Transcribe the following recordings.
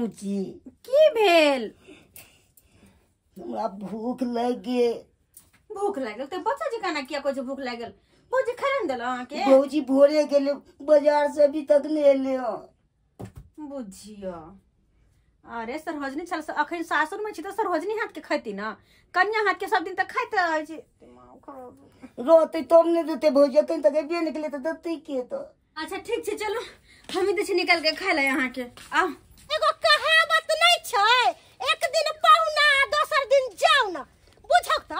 पहुंची। की भेल? हमरा भूख लागि गेल। भूख लागल त बच्चा जकाँ ना किया कहै छै भूख लागल? भौजी खाना ने देलौ अहाँके? भौजी भोरे गेलै बाजार से, अभी तक नहि एलै हँ। बुझियो, अरे सरहोजनी छल, अखन सासुर में छी त सरहोजनी हाथ के खैती ना, कन्या हाथ के सब दिन तक खाइत रहै छी। दिमाग खराब रहतै तब ने देतै भौजी, अखन तक एबे नहि केलै तऽ देतै के? तऽ अच्छा ठीक छै, चलू हमही दै छी निकाल के खाय ले अहाँके। आउ। एगो कहावत नहीं छै, एक दिन पहुना दोसर दिन जाउ ना। बुझक त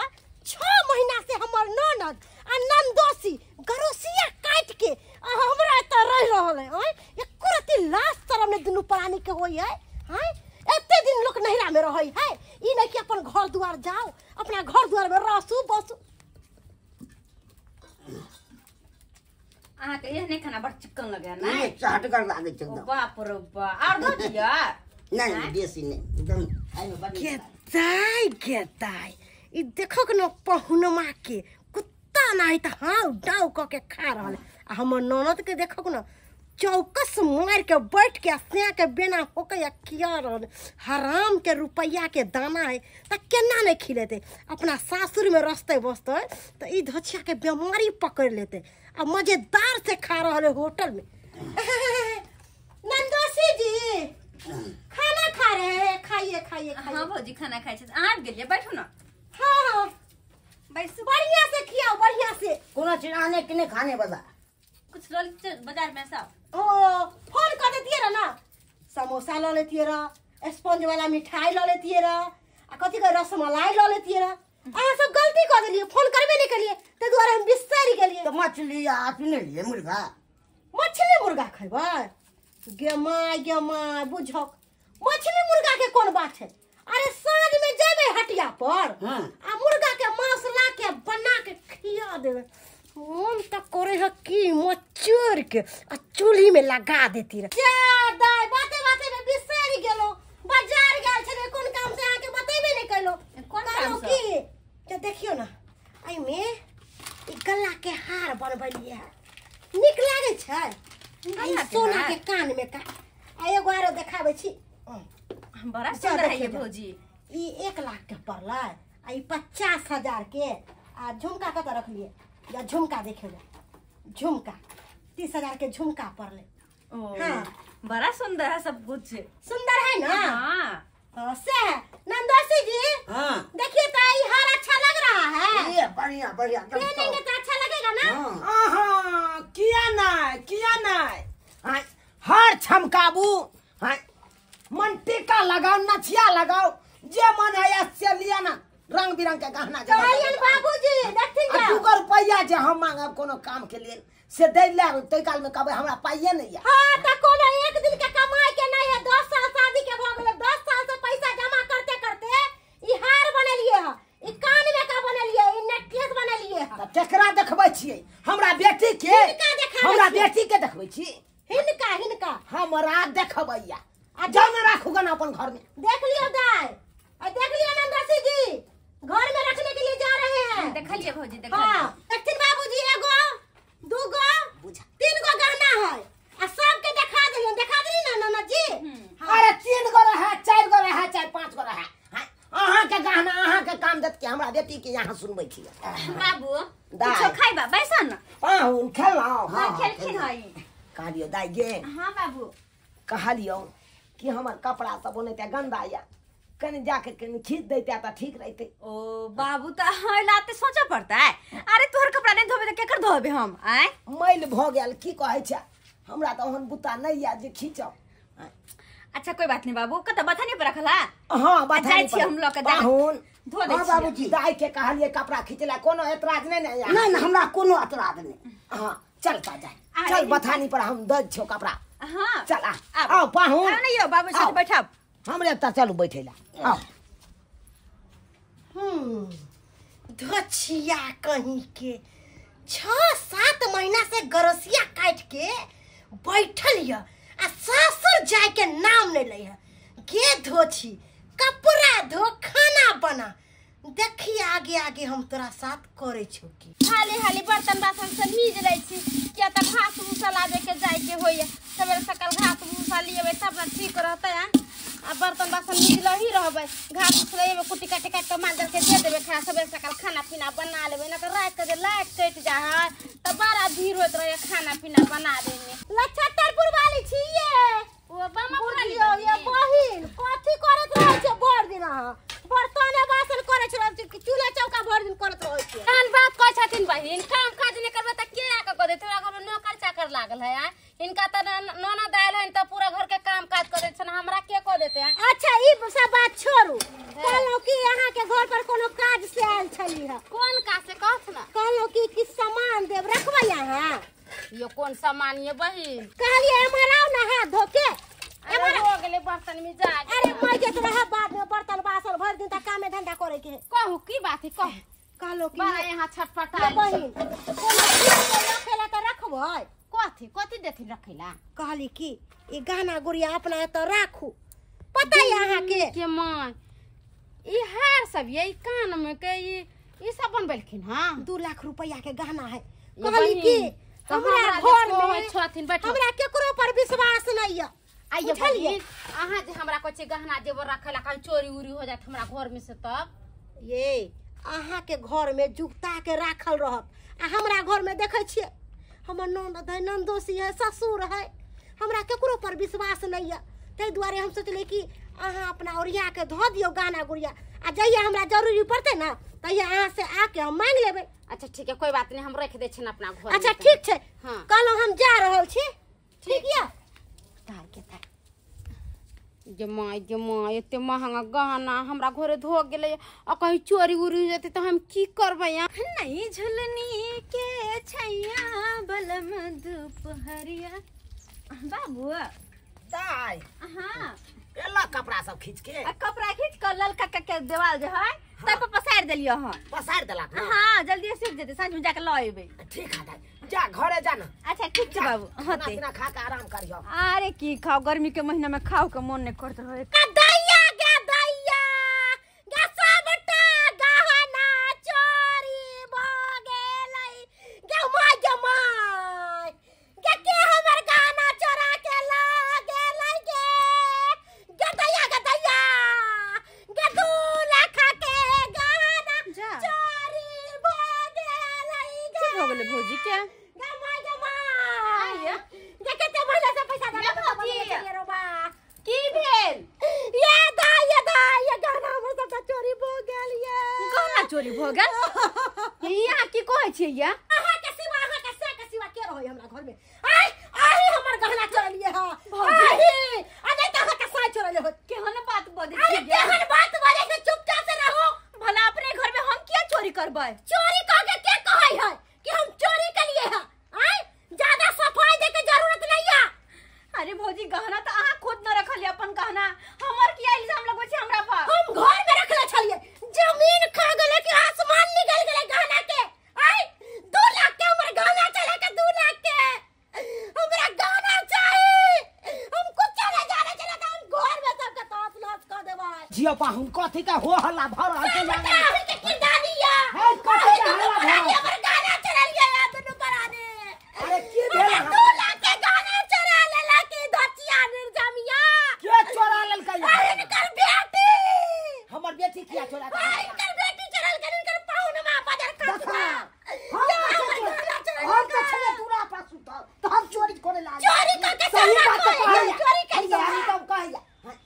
6 महीना से हमर ननद आ ननदोसी गरोसिया काट के आ हमरा एतऽ रहि रहल है। आँय, एको रत्ती लाज शरम ने दुनू प्राणी के होय है। आँय, एते दिन लोक नहिरा में रहै है, ई नहीं कि अपन घर दुआर जाओ, अपना घर दुआर में रहसू बसू। अहाँके एहने खाना बड़ चिकन लगैया ना? नहि, चहटगर लागै छै एकदम। ओ बाप रे बाप, आर दऽ दिअ? नहि नहि, बेसी नहि, एकदम एहिमे बड़ नीक लागै। गेताय गेताय, ई देखक न पहुनमा के कुत्ता नाही त हाँ डाउ क के खा रहल है। आ हमर ननद के देखक न चौकस मार के बैठ के सिया के बेना होके आ खिया रहल। हराम के रुपैया के दाना है त केना नहीं खिलेते? अपना सासुर में रसते बसते त ई धोछिया के बीमारी पकड़ लेते आ मजेदार से खा रहल है होटल में। नंदोसी जी खाना खा रहे हैं, खाइए खाइए खाइए। हाँ भौजी खाना खाइ छी। अहाँ आबि गेलियै, बैठू ना। हाँ हाँ बैसू। बढ़िया से खियाओ, बढ़िया से। कोनो चीज आने के नहि खाने वाला? कुछ लऽ लै बाजार में सब। ओ फोन कर देतियै रह ना, समोसा लऽ लेतियै रह, स्पंज वाला मिठाई लऽ लेतियै रह, आ कथी कह रसमलाई लऽ लेतियै रह। अहाँ सब गलती कऽ देलियै, फोन करबे नहि केलियै, ताहि दुआरे हम बिसरि गेलियै। तऽ मछली आ अथी नहि लियै मुर्गा? मछली मुर्गा खेबै? गे my गे my, बुझक मछली मुर्गा के कोन बात छै? अरे साँझ में जेबै हटिया पर हाँ। आ मुर्गा के मांस ला के बना के खिया देबै। मन तऽ करे है कि मचोर के आ चूल्ही में लगा देती रह। जा दाय, बाते बाते में बिसरि गेलो, बाजार गेल छलै कोन काम से अहाँके बतेबे नहि केलो। कोन काम से? की जे देखियो ना, एहिमे ई गला के हार बनबलियै है, नीक लागै छै। आ ई गला के सोना हार? के कान में का आ एगो आरो देखाबै छी। बड़ा जा सुंदर है ये देखियो जा। भौजी। ई 1 लाख के पड़लै आ ई 50,000 के। आ झुमका कतऽ रखलियै? या झुमका देखियौ, झुमका 30,000 के झुमका पड़लै। ओ हाँ। बड़ा सुंदर है सब कुछ। सुंदर है ना? हाँ। हाँ, से है। नंदोसी जी हाँ देखिए तो ई हार अच्छा लग रहा है। ये बढ़िया बढ़िया एकदम पहनेंगे तो अच्छा लगेगा ना? हाँ। अहाँ किया नहि, किया नहि? हाँ, हार छमकाबू, हाँ, मन टीका लगाओ, नथिया लगाओ, जे मन है से लिया ना, रंग बिरंग के गहना जे कहलियन बाबूजी देखथिन आ जाओ। 2 रुपैया जे हम मांगब कोनो काम के लिए से दै ले, ताहि काल में कहबै हमरा पाइए नहि यऽ। हाँ त कोनो एक दिन के कमाई के नहीं है, 10 साल शादी के भऽ गेलै, 10 साल से पैसा जमा करते करते ई हार बनेलिए है, ई कान में का बनेलिए, ई नेकलेस बनेलिए है। तऽ केकरा देखबै छियै? हमरा बेटी के। हिनका देखाबै हमरा छियै। बेटी के देखबै छी? हिनका हिनका हमरा देखबैया। आ जाउ ने राखू गन अपन घर में। देख लियो दाय, आ देख लियो नंदोसी जी, घर में रखने के लिए जा रहे हैं। देखलियै भौजी, देखलियै। हाँ देखथिन बाबूजी, एगो दूगो बुझा। 3 गो गहना है आ सबके देखा देलियन, देखा देली ना ननद जी? हाँ। अरे 3 गो रहे, 4 गो रहे, चाहे 5 गो रहे, हाँ, अहाँके गहना अहाँके काम देत के हमरा बेटी के यहाँ सुनबै छी। बाबू दाय। कुछो खाइबा? बैसा ना। पाहुन खेलहुँ? हाँ खेलखिन है। कहलियौ दाय गे। हाँ बाबू। कहलियौ कि हमर कपड़ा सब ओनाहिते गन्दा यऽ, कनि जाके कनि खींच दैते तऽ ठीक रहितै। ओ बाबू तऽ अहाँ लाते सोचऽ पड़तै। अरे तोहर कपड़ा नहि धोबे तऽ केकर धोबे हम? आँय मैल भऽ गेल, की कहै छै, हमरा तऽ ओहन बुत्ता नहि यऽ जे खींचब। अच्छा कोई बात नहीं बाबू, कतऽ बथानी पर रखला? हाँ बथानी जाइ छी पर। हम लऽ के जाके पाहुन धो दै हाँ छियै। बाबूजी। दाय के कहलियै कपड़ा खींचला, कोनो एतराज नहि ने यऽ? नहि नहि, हमरा कोनो एतराज नहि। हाँ चल ता जाय, आ, चल लेकिन- बथानी पर हम दऽ छियौ कपड़ा। हाँ चल आ, आब। आउ पाहुन। आउ ने यौ बाबू साथ आउ। बैठब। हमरे तऽ चलू बैठे ला, आउ। धोछिया कहीं के 6-7 महीना से गरसिया काट के बैठल यऽ आ सासुर जाय के नाम नहीं लै है। गे धोछी, कपड़ा धो, खाना बना, देखी आगे आगे हम तोरा साथ करे छौ की। हाली हाली बर्तन बासन सब मीज लै छी, किया तऽ घास भूसा लाबे के जाय के होइया। सवेरे सकाल घास भूसा लिएबै तब ने ठीक रहतै। आ आ बर्तन बासन मिजलही रहबै, घास फूस लेबै, कुट्टी काटि काटि के माल जाल के दे देबै खाना। सबेर सकाल खाना पीना बना लेबै ना, तऽ राति के जे लाइट कटि जाइ है तऽ बड़ा भीड़ होइत रहै खाना पीना बनाबै में। लछत्तरपुर वाली छियै ओ बामा पुरानी। बुझियौ ये बहिन, कथी करैत रहै छै भरि दिन अहाँ? बर्तने बासन करै छै, चूल्हा चौका भरि दिन करैत रहै छै। तहन बात कहै छथिन बहिन, काम काज नहि करबै तऽ के आके कऽ देतै? हमरा घरमे नौकर चाकर लागल है आँय। हिनका तऽ ननद आयल हन तऽ पूरा घर के काम काज कऽ दै छनि, हमरा के कऽ देतै आँय? अच्छा ई सब बात छोड़ू, कहलहुँ कि अहाँके घर पर कोनो काज से आयल छली है। कोन काज से कहत ना? कहलहुँ कि किछु सामान देब, रखबै अहाँ? यो कोन सामान ये बहिन? कहलियै एम्हर आउ ने हाथ धोके। अरे हो गेलै बर्तन में जा। अरे मजत रह बाद में, बर्तन बासन भरि दिन तक कामे धंधा करे के है। कहू की बात है कहू। कहलहुँ कि बड़ा यहाँ छटपटा ये बहिन, कोनो चीज रखेला तऽ रखबै? कथी कथी देथिन रखेला? कहली कि ई गहना गुड़िया अपना एतऽ राखू, पता है अहाँके? के माय, ई हार सब ये, ई कान में के ई सब बनबेलखिन हाँ? 2 लाख रुपया के गहना है। ये कहली कि बहिन, तऽ हमरा हमरा घर जे कहै में छथिन बैठो। हमरा केकरो पर विश्वास नहीं है। आइए बुझलियै? बहिन, अहाँ जे हमरा कहै छियै गहना जेवर रखेला, कहीं चोरी उरी हो जायत हमरा घर में से तब? ये अहाँके घर में जुगता के राखल रहत, आ हमरा घर में देखै छियै हमर ननद है, ननदोसी है, ससुर है, हमरा केकरो पर विश्वास नहीं है। ताहि दुआरे हम सोचलियै कि अहाँ अपना ओरिया के धऽ दियौ गहना गुड़िया, आ जहिया हमरा जरूरी पड़तै ने तहिया अहाँ से आके हम मांगि लेबै। अच्छा ठीक है, कोई बात नहीं, हम रख दै छियनि अपना घर में। अच्छा ठीक छै। हाँ। कहलहुँ हम जा रहल छी, ठीक यऽ? तार के तार। जे माय जे माय, एते महंगा गहना हमरा घरे धो गेलै, आ कहीं चोरी उरी हो जेतै तऽ हम की करबै? नहीं झुलनी के छैया बलम दुपहरिया। बाबू दाइ हाँ, एला कपड़ा सब खींच के। आ कपड़ा खींच के ललका के देवाल जे है तै पर पसारि देलियै हन। पसारि देलक ना? हाँ जल्दी सूख जेतै, साँझ में जाके लऽ एबै। ठीक है दाइ, जा घरे जा ना। अच्छा ठीक छै बाबू। खाना हाँ पीना खा के आराम करियो। अरे की खाओ, गर्मी के महीना में खाओ के मन नहीं करत रहे। दैया गे दैया गे, सबटा गहना चोरी भऽ गेलै गे my गे my गे, के हमर गहना चोरा के लऽ गेलै गे गे दैया गे दैया गे, 2 लाख के गहना जा। चोरी भऽ गेलै गे। की भऽ गेलै भौजी के? गे my गे my आइए। गे, कते महिला सब पैसा दऽ ये भौजी। के रो बा। की भेल? ये दाई ये दाई, ये गहना हमर सबटा चोरी भऽ गेल ये। गहना चोरी भऽ गेल? यहाँ की कहै छियै ये? अहाँ के सिवा, अहाँ के से के सिवा के रहै हमरा घर में? आइ आइ हमर गहना चोरलिए हँ भौजी। आइ, आ नहीं तऽ अहाँ के साँझ चोरले होत। केहन बात बजै अरे छियै ये? केहन बात बजै छै, चुपचाप से रहू। भला अपने घर में हम किया चोरी करबै? चोरी कह के के कहै है कि हम चोरी केलिए हँ? आइ ज्यादा सफाई दे के जरूरत नहीं है। अरे भौजी गहना तऽ अहाँ खुद न रखलियै अपन गहना, हमर किया इल्जाम लगबै छी हमरा पर? हम घर में रखले छलिए, जमीन खा गेलै कि आसमान निकल गेलै गहना के। आइ 2 लाख के हमर गहना चले के, 2 लाख के हमरा गहना चाही। हम कुछ नहीं जाने चले तऽ हम घर में सबके तहस नहस कऽ देबै। जियो पाहुन, कथी के हो हल्ला भऽ रहल छै? सबटा अहीं के किरदानी या। हे, कथी के अहीं दुनू हल्ला भऽ परानी रहल? हमर गहना चोरलियै या दुनू परानी। अरे की भेल हमरा अहाँ? 2 लाख के गहना चोरा लेलक ई धचिया निर्जमिया। के चोरा लेलकै? अरे हिनकर बेटी। हमर बेटी किया चोरा के? आ हिनकर बेटी चोरलकै, हिनकर पाहुनमा बाजार देखा, खातुमा। हम या तऽ हमर गहना चोरलकै। हम तऽ छलियै दूरा पर सुतल, तऽ हम चोरी करे लागल। चोरी करके सही सब बात तऽ कहैया, कहैया। चोरी केलियै। सही तऽ कहैया।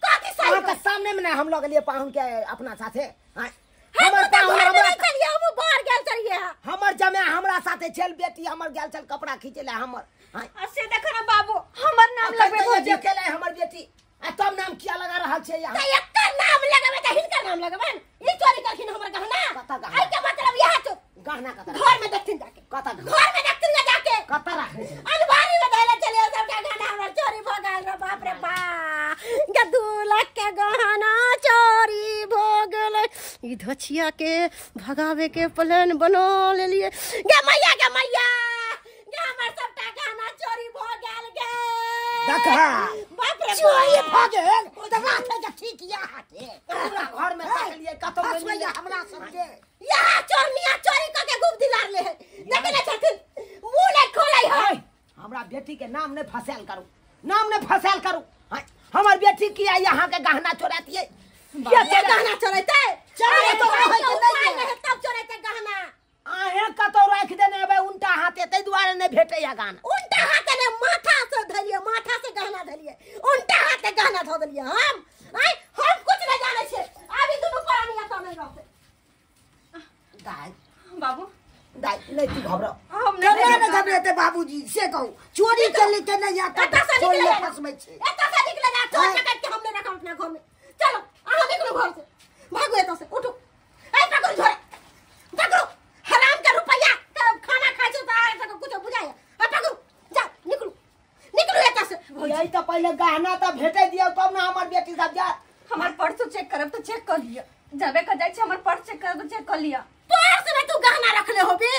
कथी सही अहाँके सामने में ने हम लऽ गेलियै पाहुन के अपना साथे। आँय, हम हमर तऽ पाहुन घर में हमरा नहि छलियै, हम बाहर गेल छलियै। हमर जमाय हमरा साथे छल, बेटी हमर गेल छल कपड़ा खींचे ला हमर। आँय, आ से देखो ना बाबू, हमर नाम अखन लगबै तऽ भौजी। देखे ला हमर बेटी, आ तब नाम किया लगा रहल छै यहाँ? तऽ एकर नाम लगबै तऽ हिनकर नाम लगबै? ई चोरी करखिन हमर गहना। कतऽ गहना? एहि के मतलब इएह छौ। गहना कतऽ? घर में देखथिन जाके। कतऽ गहना? घर में देखथिन जाके। कतऽ राखने छै? अलमारी में धैले छलियै सबटा गहना हमर चोरी भऽ गेल रे बाप रे बा। गे 2 लाख के गहना चोरी भऽ गेलै। ई धचिया के भगावे के प्लान बना लेलियै। गे मैया गे मैया गे, हमर सबटा गहना चोरी भऽ गेल गे। देखा। बाप रे चोरी बाप। भऽ गेल तऽ राखै के ठीक यहाँ के। पूरा घर में ताकलियै कतौ नहि मिललै हमरा सबके। यहाँ चोरनिया चोरी कऽ के गुप दिलार ले है। देखे ने छथिन मुँह नहि खोलै है। हमरा बेटी के नाम नहि फसायल करू, नाम नहि फसायल करू। हमर बेटी किया यहाँ के गहना चोरातिए? के गहना चोरेतै? चोरे तो है के नहीं तब चोरेतै गहना। आहे कतौ राखि देने हेबै उल्टा हाथे, ताहि दुआरे नहि भेटैया गहना। उल्टा हाथे ने माथा से धलिए, माथा से गहना धलिए, उल्टा हाथे गहना धो देलिए हम। आय हम कुछ नहीं जानै छियै, आबि दुनू प्राणी एतऽ नहि रहतै। दाइ बाबू दाइ नहीं तू घबरा, हम नहीं घबरेते बाबूजी से कहू चोरी चली के नहीं आता चोरी में फंसबै छै। एतऽ से निकले जा, चोर चकट के हम नहीं रखब अपना घर में। चलो अहाँ निकलू घर से, भागू एतऽ से, उठू। ए पकड़ू झोरा, पकड़ू हराम के रुपया, खाना खाइ छै तऽ कुछ बुझाइया। ए पकड़ू, जाओ निकलू, निकलू एतऽ से। यही तऽ पहिले गहना तऽ भेटै दियौ तब ने हमर बेटी सब जायत। हमर पर्स चेक करब तऽ चेक कऽ लिअ, जबे के जाइ छी हमर पर्स चेक करब तऽ चेक कऽ लिअ। पर्स में तू गहना रखले होबी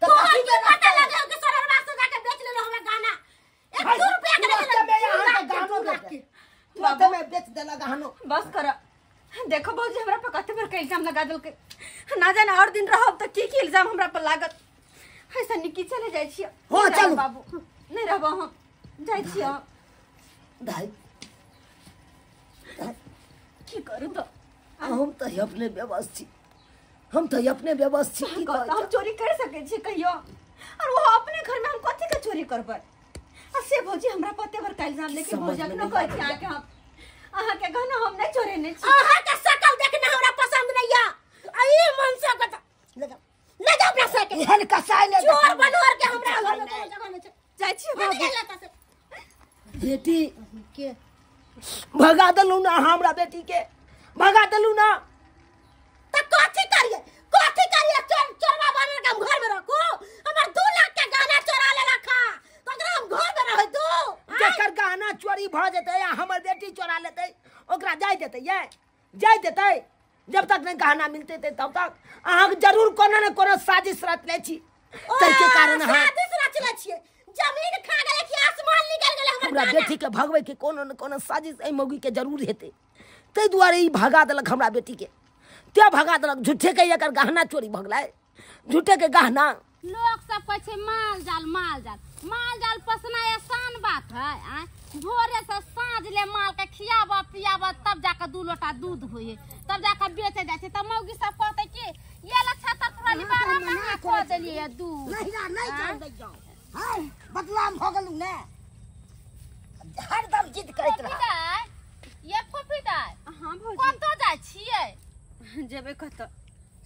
तो की पता लगे कि सररवा से जाके बेच लेलो हमरा गहना। 1 रुपया के में यहां के गहनो बेच बाबू में बेच देला गहनो। बस कर, देखो भौजी हमरा पर कते बड़का इल्जाम लगा देलकै, ना जाने और दिन रहब त की की इल्जाम हमरा पर लागत। ऐसा निकी चले जाइ छी। हो चलू बाबू, नहीं रहब हम, जाइ छी हम। दाइ की करू तो हम त अपने व्यवस्थ छी, हम तो अपने व्यवस्थ छी। हम चोरी कर सकै छी कहियो? और वो अपने घर में हम कथी के चोरी करबै? आ से भौजी हमरा पते बड़का इल्जाम, लेकिन भौजी अखनो कहै छी अहाँ के हम अहाँ के गहना हम नहीं चोरेने छी। अहाँ के शकल देखना हमरा पसंद नहीं या, आ ई मन से कत ले जाओ, ले जाओ अपना से के एहन कसाई ले चोर बनोर के हमरा घर में कोनो जगह नहीं छै। जाइ छी बाबू। बेटी के भगा देलू ना, हमरा बेटी के भगा देलू ना। त कथी करिए, कथी करिए? चोर चोरवा बनल के हम घर में रखू? हमर 2 लाख के गहना चोरा लेलक हा, त ओकरा हम घर में रहै दू? जकर गहना चोरी भ जेतै या हमर बेटी चोरा लेतै ओकरा जाय देतै? ये जाय देतै? जब तक नहीं गहना मिलते तब तक अहाँ जरूर कोनो ने कोनो साजिश रचले छी, ताहि के कारण अहाँ साजिश रचले छियै। जमीन खा गेलै कि आसमान निकल गेलै हमर हमरा बेटी के भगबै के कोनो ने कोनो साजिश एहि मौगी के जरूर हेतै, ताहि दुआरे ई भगा देलक हमरा बेटी के। ते भगा देलक झूठे के, एकर गहना चोरी भऽ गेलै, झूठे के गहना। लोग सब कहै छै माल जाल माल जाल माल जाल पोसनाइ आसान बात है? आँय भोरे से साँझ ले माल के खियाबऽ पियाबऽ तब जाके 2 लोटा दूध होइए, तब जाके बेचे जाइ छै। तब मौगी सब कहतै कि ये ला छतर पुरानी 12 महीना खो देलियै दूध। नहिरा नहीं जान दै जाओ, हां बदनाम भ गेलू ने, हरदम जिद करैत रह। ये फूफी दाइ, हां भौजी कतऽ जाइ छियै? जेबै कतऽ,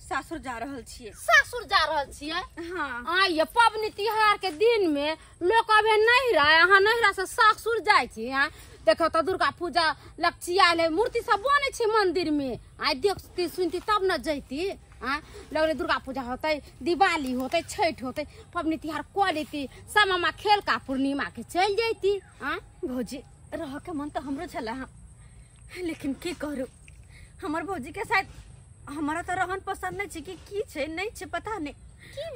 सासुर जा रहल छियै। सासुर जा रहल छियै? हाँ। आ ये पबनी तिहार के दिन में लोग अबे नहिरा, अहाँ नहिरा से सासुर जाइ छी। हाँ देखो तो दुर्गा पूजा लक्षिया मूर्ति सब बनै छै मंदिर में, आइ देखती सुनती तब न जैती। हाँ लगले दुर्गा पूजा होतै, दिवाली होतै, छठि होतै, पबनी तिहार कऽ लेती, सामा खेल का पूर्णिमा के चलि जैती। हाँ भौजी रह के मन तऽ हमरो छलै हँ, लेकिन की करू हमर भौजी के शायद हमारा तो रहन पसंद नहीं छै कि की छै नहीं छै पता नहीं।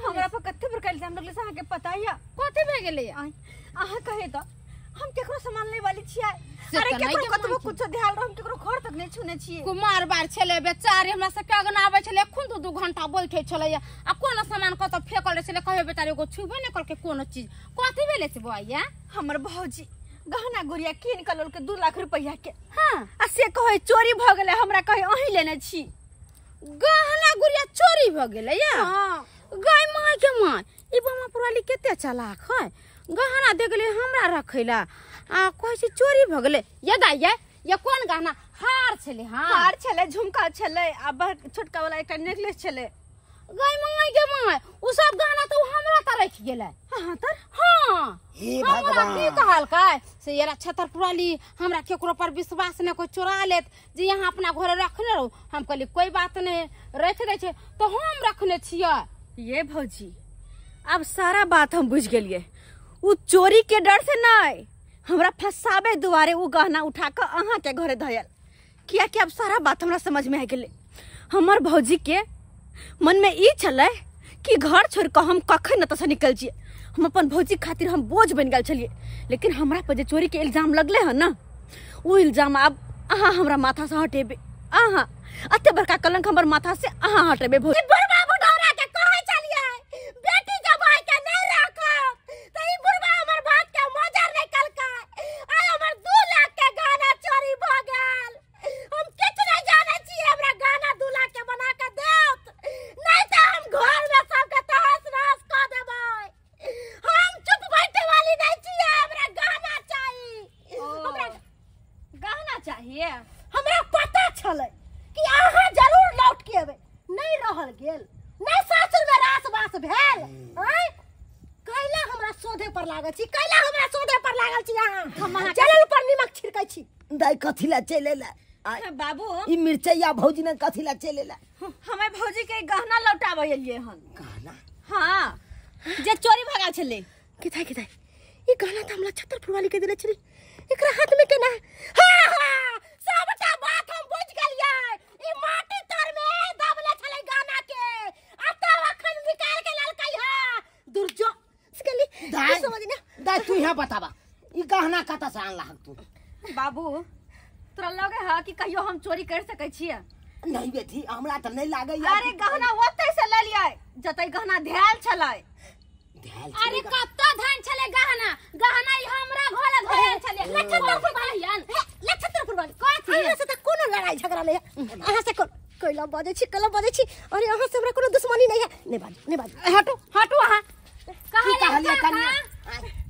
हमरा पर कते बड़का इल्जाम लगले से अहाँ के पता या? कथी भए गेलै? अहाँ कहे त हम केकरो सामान ले वाली छियै। अरे केकरो कतबो कुछो ध्यान रह, हम केकरो घर तक नहीं छूने छियै। कुमार बार छलै बेचारी, हमरा से के अगना आबै छलै, एखन 2-2 घंटा बैठे छलै आ कोनो सामान कतौ फेकल रहै छलै, कहियो बेचारी एगो छुबे नहि करलकै कोनो चीज। कथी भेलै से बौआ? हमर भौजी गहना गुड़िया कीन के ललकै 2 लाख रुपया के। हाँ आ से कहै चोरी भ गेलै, हमरा कहै अहीं लेने छी। गहना गुड़िया चोरी भ गेलै या? हाँ। गाय माय के माय, ई बामा पुराली कते चालाक है, गहना दे गेलै हमरा रखै ला आ कहै छै चोरी भ गेलै। ये दाइ ये, ये कोन गहना? हार छलै। हाँ हार छलै, झुमका छलै आ छोटका वाला एकटा नेकलेस छलै। गाय माय के माय, उ सब गहना त हमरा त रखि गेलै। हाँ तर? हाँ। हे हमरा भगवान की कहलकै से ये छतरपुराली हमरा केकरो पर विश्वास नहि, कोई चोरा लेत जे यहाँ अपना घरे रखने रहो। हम कहली कोई बात नहीं, रख दै छै तो हम रखने छियै। ये भौजी अब सारा बात हम बुझ गेलियै। उ चोरी के डर से नहीं, हमरा फंसाबे दुआरे उ गहना उठा के अहाँ के घरे धयल, कियाकि अब सारा बात हमरा समझ में आ गेलै। हमर भौजी के मन में ई छलै कि घर छोड़ के हम कखन एतऽ से निकल जियै। हम अपन भौजी खातिर हम बोझ बनि गेल छलियै, लेकिन हमरा पर जे चोरी के इल्जाम लगले हन ना, उ इल्जाम आब अहाँ हमरा माथा से हटेबे। अहाँ एते बड़का कलंक हमर माथा से अहाँ हटेबे भौजी। बुढ़वा बुढ़ौरा के कहै छलियै बेटी जमाई के नहीं राखब त ई बुढ़वा हमर भात के मजर नहीं कलकै। आइ हमर 2 लाख के गहना चोरी रहल गेल नहीं सासुर में रास बास भेल। आय कैला हमरा शोधे पर लागल छी, कैला हमरा शोधे पर लागल छी। अहाँ चलल पर निमक छिड़कै छी। दाइ कथी ला चलि एला बाबू? ई मिरचैया भौजी ने कथी ला चलि एला? हमें भौजी के गहना लौटाबै एलियै हन। गहना? हाँ, जे चोरी भगा छलै। किथाय किथाय ई गहना त हमरा छतरपुर वाली के देले छली, एकरा हाथ में केना? हां हां सबटा बात हम बुझ गेलियै। ई माटी तर में दबले छलै गहना के, आ तब अखन निकाल के ललकै ह दुर्जो गेली। दाइ समझ ना दाइ तू यहाँ बताबा ई गहना कतऽ से आनलहक तू? बाबू तोरा लगे है कि कहियो हम चोरी कर सकै छियै? नहीं बेटी, हमरा त नहीं लागैया। अरे गहना ओतै से ले लियै जतै गहना धैल छलै। अरे कत्ता धान छले गहना, गहना ई हमरा घरे धैल छले। लक्षत्रपुर वाली, लक्षत्रपुर वाली कथी? अहाँ से त कोनो लड़ाई झगड़ा नहीं है। अहाँ से कैला बजै छी, कैला बजै छी। अरे अहाँ से हमरा कोनो दुश्मनी नहीं है। नहीं बाजू, नहीं बाजू, हटू हटू। अहाँ की कहलियै कनिया?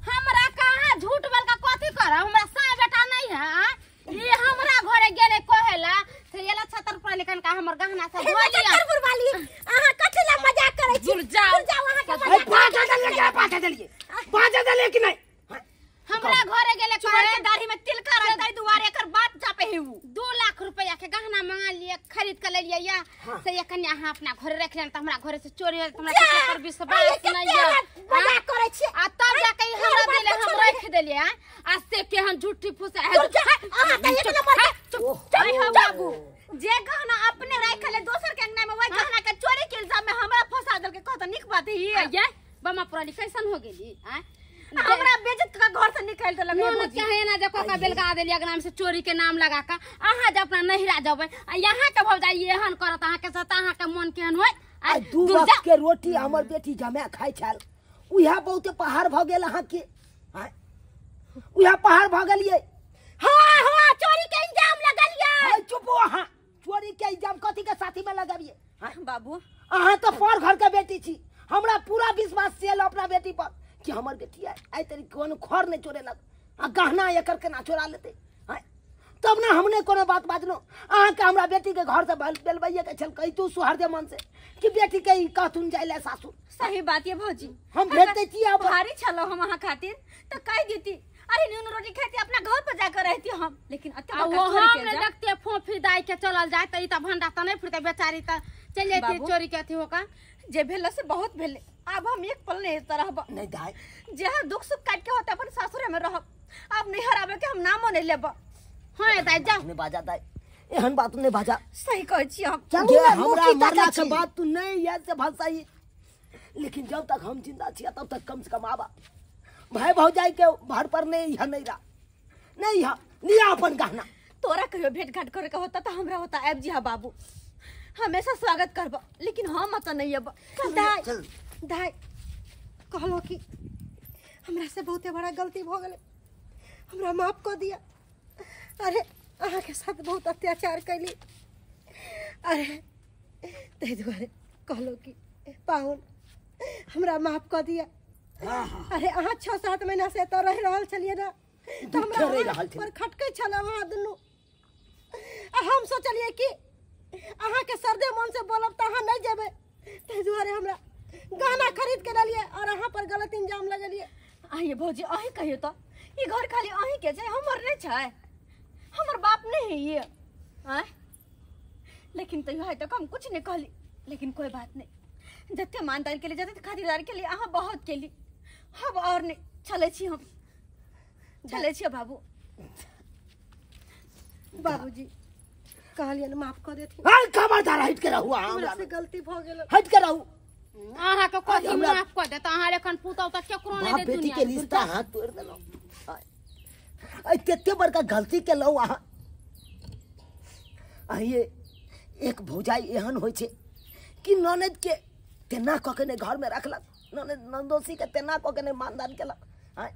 हमरा कहाँ झूठ बोल के कथी करब? हमरा साय बेटा नहीं है। ई हमरा घरे गेले कहेला से एला छतरपुर वाली कन का हमर गहना सब धो लिया। लक्षत्रपुर वाली अहाँ कथी ला मजाक करै छी? दूर जाओ, दूर जाओ, अहाँ के मजाक बाजा देलियै, बाजा देलियै, बाजा देलियै कि नहीं? हमरा घरे गेले चोर के दाढ़ी में तिलका रहतै दुआरे एकर बात चापे हे उ। 2 लाख रुपया के गहना मंगा लिए, खरीद के ले लिए या से ये कन्या अहाँ अपना घरे रख लेन त हमरा घरे से चोरी हो त हमरा किसी पर विश्वास नहीं है। मजाक करै छी आ तब जाके ई हमरा देले, हम रख देलियै। आ से केहन झूठी फूस है। अहाँ त एक नंबर के चुप हो बाबू, जे गहना अपने राखले दोसर के अंगना में वही गहना के चोरी के इल्जाम में हमरा फंसा देलके। कहत नीक बात है ये बमा पुरानी कैसन हो गेली? आ हमरा बेइज्जत के घर से निकाल देलक। ननद के है ना देखो का बेलगा देली अगना से चोरी के नाम लगा के। अहाँ जे अपना नहिरा जबै आ यहाँ के भौजाई एहन करत अहाँ के साथ, अहाँ के मन केहन होय? आ 2 वक्त के रोटी हमर बेटी जमा खाइ छल, उहा बहुते पहाड़ भ गेल अहाँ के। उहा पहाड़ भ गेलियै। हां हां चोरी के इल्जाम लगलियै। चुप हो अहाँ, चोरी के इल्जाम कथी के साथी में लगाबियै? बाबू अहाँ त पर घर के बेटी छी, हमरा पूरा विश्वास छल अपना बेटी पर कि हमर बेटी आइ तरी कोनो खर नहीं चोरेलक आ गहना एकर केना चोरा लेतै? तब ना हमने कोनो बात बाजलहुँ। अहाँके हमरा बेटी के घर से बेलबैये के छल, कहितू सुहरदे मन से कि बेटी के ई कहथुन जाइ ले सासुर। सही बात ये भौजी, हम भेज दै छी। अब भारी छलहुँ हम अहाँ खातिर त कहि देती, अरे न्यून रोटी खाती अपना घर पर जाकर रहती हम, लेकिन अते बड़का चोरी के देखते फोफी दाई के चलल जाय त ई त भंडा त नहीं फुरते बेचारी त चल जाती चोरी के अथी होका। जे भेल से बहुत भेल, अब हम एक पल नहीं रहब। नहीं दाई, जे दुख सुख काट के होते अपन सासुरे में रहब, अब नहीं हराबे के हम नामो नहीं लेब। हां दाई जाओ, नहीं बाजा दाई, एहन बात नहीं बाजा। सही कहै छी हम। जे हमरा मरला के बाद तू नहीं याद से भसाई, लेकिन जब तक हम जिंदा छिया तब तक कम से कम आबा भाई भौजाई के घर पर नहीं है, नहीं रहा नहीं है लिया अपन गहना। तोरा कहियो भेंट घाट करे के होता त हमरा होता आबि जिहा बाबू, हमेशा स्वागत करब, लेकिन हम अत नहीं अब। दाई दाई कहलो कि हमरा से बहुते बड़ा गलती भ गेलै, हमरा माफ कर दिया। अरे अहाँ के साथ बहुत अत्याचार कैली, अरे ताहि दुआरे कहलो कि पाहुन हमरा माफ कर दिया। अरे अहाँ 6-7 महीना से एतऽ रहि रहल छलियै ने, तऽ हमरा पर खटकै छल अहाँ दुनू, आ हम सोचलियै कि अहाँके सर्दे मन से बोलब तऽ अहाँ नहीं जेबै, ताहि दुआरे हमरा गहना खरीद के देलियै और अहाँ पर गलत इंजाम लगेलियै। आइए भौजी, अहीं कहियो तऽ ई घर खाली अहीं के छै, हमर नहीं छै, हमर बाप नहीं है ये। आँय लेकिन तैयो आइ तक हम कुछ नहीं कहली, लेकिन कोई बात नहीं, जते मानदान के लिए जते खातिरदार के लिए अहाँ बहुत केली, अब और नहीं चलै छी हम, चलै छी बाबू। बाबूजी कहलियनि माफ कर देथिन। हां खबरदार, हट के रहू, हमरा से गलती भ गेल, हट के रहू। अहाँ के कथी माफ कर देत? अहाँ एखन पुतौ त केकरो नहीं दे बेटी दुनिया के रिश्ता हाथ तोड़ देलहुँ। आई तेते बड़का गलती केलहुँ अहाँ। आइए एक भौजाई एहन होइ छै कि ननद के तेना कऽ के नहि घर में रखलक, ननद ननदोसी के तेना कऽ के नहि मानदान केलक, आँय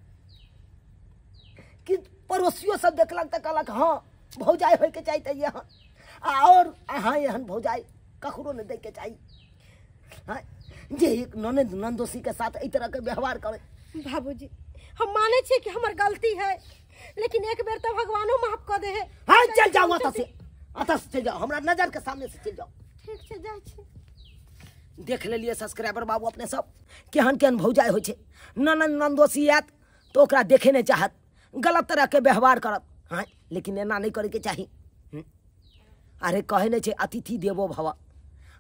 कि पड़ोसियो सब देखलक तऽ कहलक हँ भौजाई होइके चाही तऽ एहन, आओर अहाँ एहन भौजाई ककरो नहि दैके चाही, आँय जे एक ननद ननदोसी के साथ एहि तरह के व्यवहार करे। बाबूजी हम माने छियै कि हमर गलती है, लेकिन एक बेर तो भगवानो माफ कर दे है। हाँ चल जाओ अतः से, अतः से चल जाओ, हमरा नजर के सामने से चल जाओ। ठीक छै, जाइ छी। देख लेलियै सब्सक्राइबर बाबू अपने सब केहन केहन भौजाइ होइ छै। ननद ननदोसी आयत तऽ ओकरा देखे नहि चाहत, गलत तरहके व्यवहार करत। हाँ, लेकिन एना नहि करैके चाही। अरे कहै नहि छै अतिथि देवो भव।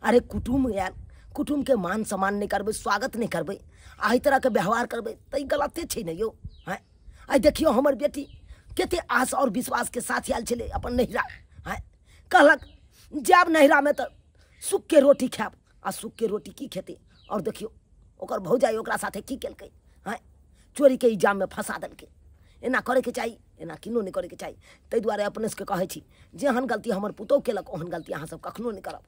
अरे कुटुम्ब आयल, कुटुम्बके मान सम्मान नहि करबै, स्वागत नहि करबै, एहि तरहके व्यवहार करबै तऽ ई गलते छै ने यौ। हाँ, आइ देखियौ हमर बेटी कते आस और विश्वास के साथ आयल छलै अपन नैहरा। हाँ, कहलक जायब नैहरामे तऽ सुख के रोटी खायब, आ सुख के रोटी की खेतै? और देखियौ ओकर भौजाइ ओकरा साथे की केलकै। हाँ, चोरीके इल्जाममे फंसा देलकै। एना करैके चाही? एना किनो नहि करैके चाही। ताहि दुआरे अपने सबके कहै छी जेहन गलती हमर पुतोहु केलक ओहन गलती अहाँ सब कखनो नहि करब।